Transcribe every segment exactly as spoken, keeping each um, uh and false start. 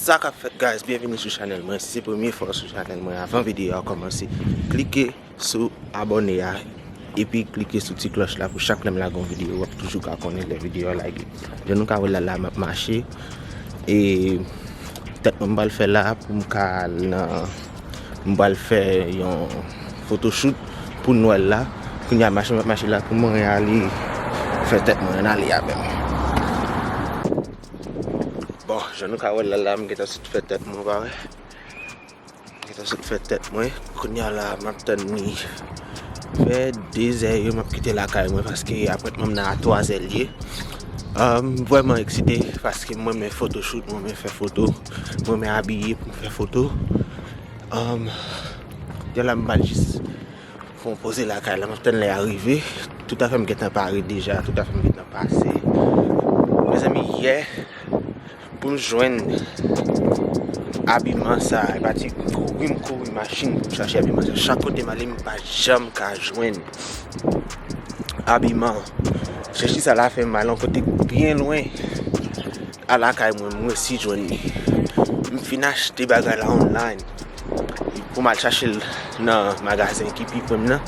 Sa k ap fèt, guys? Byenvini sou chanèl mwen. Si se premye fwa w sou chanèl mwen, avan videyo a kòmanse, klike sou abòne a, epi klike sou ti klòch la pou chak lè m lage yon videyo, w ap toujou ka konnen lè videyo a lage. Jan nou ka wè la, la m ap mache, e tèt mwen m pral fè la pou m ka al nan, m pral fè yon photoshoot pou Nwèl la. Kounye a mache m ap mache la pou mwen ale fè tèt mwen, ann ale avè m. Bon, jan nou ka wè la, la m gentan sot fè tèt mwen, ou pa wè? Gentan sot fè tèt mwen. Kounye a la, m ap tann li fè de zè yo, m ap kite lakay mwen paske apwentman m nan a twa zè l ye. M vrèman eksite paske m renmen photoshoot, m renmen fè foto, m renmen abiye pou m fè foto. Kounye a la, m pral jis fè yon poze lakay la, m ap tann lè a rive. Tout afè m gentan pare deja, tout afè m gentan pase. Mezanmi, yè, pou m jwenn abiman sa, e pa ti kouri m kouri machin pou m chache abiman sa. Chak kote m ale, m pa janm ka jwenn abiman. Chèche sa la fè m al yon kote byen lwen a lakay mwen, m resi jwenn li. M fin achte bagay la online. Pou m al chache l nan magazen ki pi pre m nan.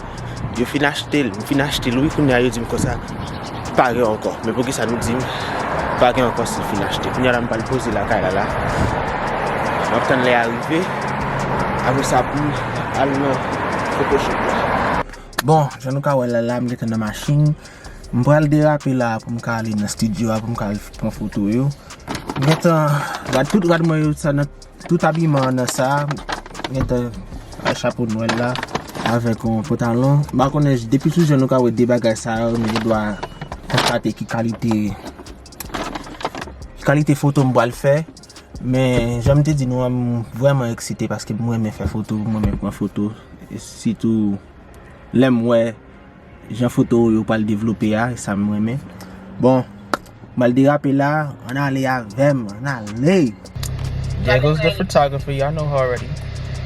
Yo fin achte l, m fin achte l wi, kounye a yo di m konsa pa gen ankò. Men poukisa nou di m pa gen ankò si l fin achte? Kounye a la m pral poze lakay la la. M ap tann lè a rive. Apre sa pou m al nan photoshoot la. Bon, jan nou ka wè la la, m gentan nan machin. M pral derape la pou m ka ale nan estidyo a, pou m ka al pran foto yo. M gentan rad, tout rad mwen yo sa nan, tout abiman an nan sa. M gentan al chapo Nwèl la avèk yon pantalon. M pa konnen, depi sou jan nou ka wè de bagay sa yo, nou gendwa konstate ki kalite, ki kalite foto m pral fè. Men jan m te di nou an, m vrèman eksite paske m renmen fè foto, m renmen pran foto. E sitou lè m wè jan foto yo pral devlope a, e sa m renmen. Bon, m al derape la, ann ale avè m, ann ale! There goes the photographer, y'all know her already.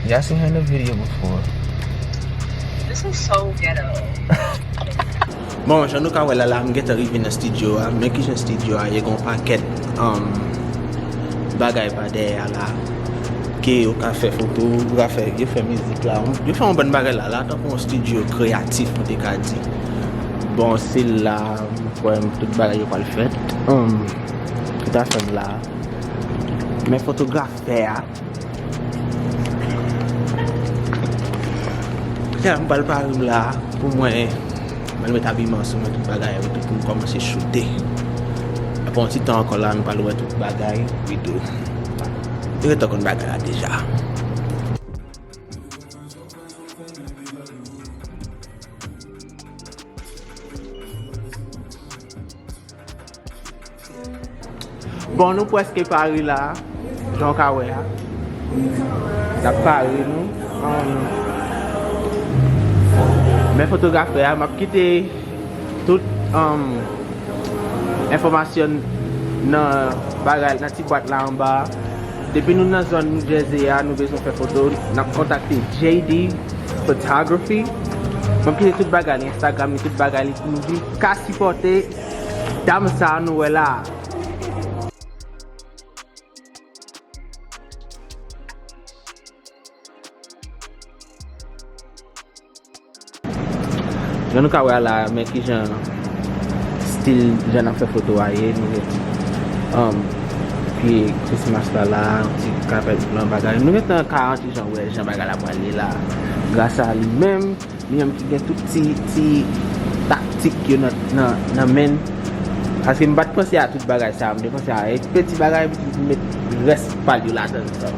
Y'all seen her in the video before. This is so ghetto. Bon, jan nou ka wè la, la, m gentan rive nan estidyo a. Men kijan estidyo a ye, gen yon pakèt, um, bagay pa dèyè a la. Ke yo ka fè foto, yo ka fè, yo fè mizik la. Yo fè yon bann bagay la, la, tankou yon estidyo kreyatif, mwen te ka di. Bon, se la, m kwè tout bagay yo pral fèt. Um, tout afè m la. Men fotograf fè a. Kounye a m pral pare m la pou mwen, m pral met abiman sou mwen, tout bagay, epi tou pou m kòmanse choute. Apre yon ti tan ankò la, nou pral wè tout bagay, epi tou. Nou gentan konn bagay la deja. Bon, nou prèske pare la, jan w ka wè a. N ap pare nou. Um, men fotografè a, m ap kite tout, um, enfòmasyon nan bagay, nan ti bwat la anba. Depi nou nan zòn New Jersey a, nou bezwen fè foto, n ap kontakte J D Photography. M ap kite tout bagay li, Instagram li, tout bagay li pou nou vin ka sipòte dam sa a nou wè la a. Jan nou ka wè a la, men kijan stil jan n ap fè foto a ye, nou gen, um, pye Christmas la la, yon ti kapèt blan bagay. Nou gentan ka yon ti jan wè jan bagay la pral ye la. Gras a li menm, li menm ki gen tout ti, ti taktik yo nan, nan, nan men l. Paske m pa t panse a tout bagay sa, m te panse a yon peti bagay, epi m met rès pa l yo ladan l sa.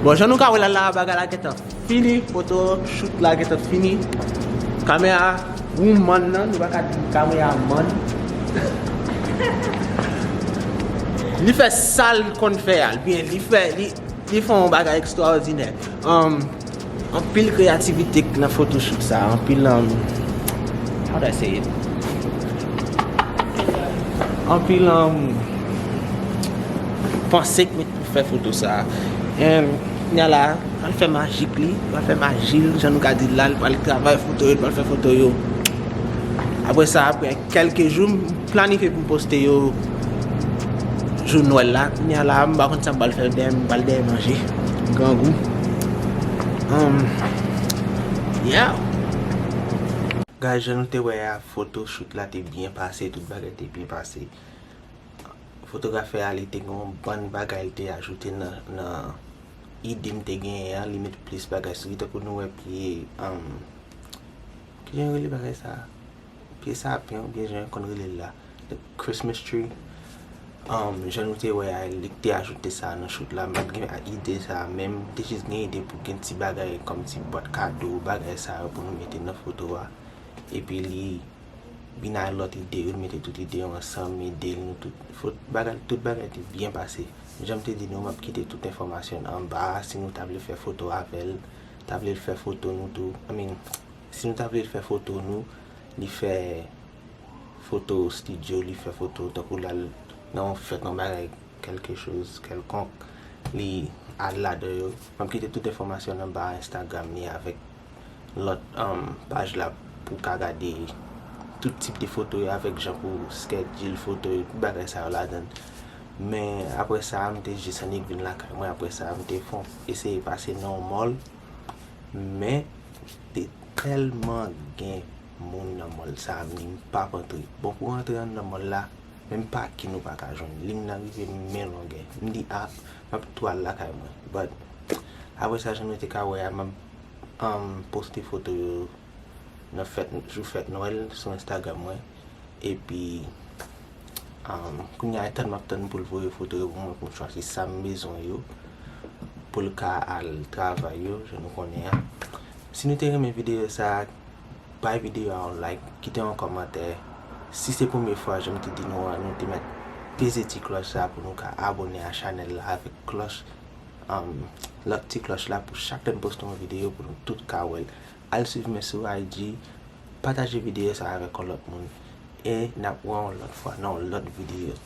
Bon, jan nou ka wè la, la bagay la gentan fini, foto shoot la gentan fini. Kamera woman nan, nou pa ka di kamera man. Li fè sa l konn fè a, byen, li fè, li, li fè yon bagay ekstraòdinè. Um, anpil kreyativite nan photoshoot sa, anpil, um, how do I say it? Anpil, um, panse k met pou fè foto sa. And, kounye a la, pral fè majik li, pral fè maji l, jan nou ka di l la, li pral travay foto yo, li pral fè foto yo. Apre sa, apre kèlke jou, m planifye pou m poste yo jou Nwèl la. Kounye a la, m pa konn sa m pral fè dèyè, m pral dèyè manje. Grangou. Um, yeah. Guys, jan nou te wè a, photoshoot la te byen pase, tout bagay te byen pase. Fotografè a, li te gen yon bann bagay li te ajoute nan, nan ide m te genyen an, li met plis bagay sou li, tankou nou wè pye, um, kijan yo rele bagay sa? Pye sapen, oubyen jan yo konn rele l la, the Christmas tree. Um, jan nou te wè a, li te ajoute sa nan shoot la, m pa t gen ide sa, men m te jis gen ide pou gen ti bagay kòm ti bwat kado, bagay sa yo pou nou mete nan foto a. Epi li vin ak lòt ide yo, li mete tout ide yo ansanm, ede nou tout. Fot-, bagay, tout bagay te byen pase. Jan m te di nou, m ap kite tout enfòmasyon anba a, si nou ta vle fè foto avè l, ta vle l fè foto nou tou. I mean, si nou ta vle l fè foto nou, li fè foto studio, li fè foto tankou l al nan yon fèt, yon bagay, kèlke choz kèlkonk, li al ladan yo. M ap kite tout enfòmasyon nan ba Instagram li avèk lòt, um, paj la pou w ka gade tout tip de foto yo avèk jan pou schedule foto yo, tout bagay sa yo ladan l. Men apre sa, m te jis annik vin lakay mwen. Apre sa, m te fon eseye pase nan yon mall. Men, te tèlman gen moun nan mall sa a, m di m p ap antre. Bon, pou antre anndan mall la, menm pakin ou pa ka jwenn. Liy nan rive men longè. M di, a, m ap tou al lakay mwen. But, apre sa, jan nou te ka wè a, m ap, um, poste foto yo nan fèt, jou fèt Nwèl sou Instagram mwen. Epi, um, kounye a, e tann m ap tann pou l voye foto yo pou mwen, pou m chwazi sa m bezwen yo, pou l ka al travay yo, jan nou konnen an. Si nou te renmen videyo sa a, bay videyo a yon like, kite yon kòmantè. Si se premye fwa, jan m te di nou an, nou te mèt peze ti klòch sa pou nou ka abòne a chanèl la avèk klòch, um, lòt ti klòch la pou chak lè m poste yon videyo pou nou tout ka wè l. Al swiv mwen sou I G, pataje videyo sa avèk yon lòt moun. E n ap wè yon lòt fwa nan yon lòt videyo.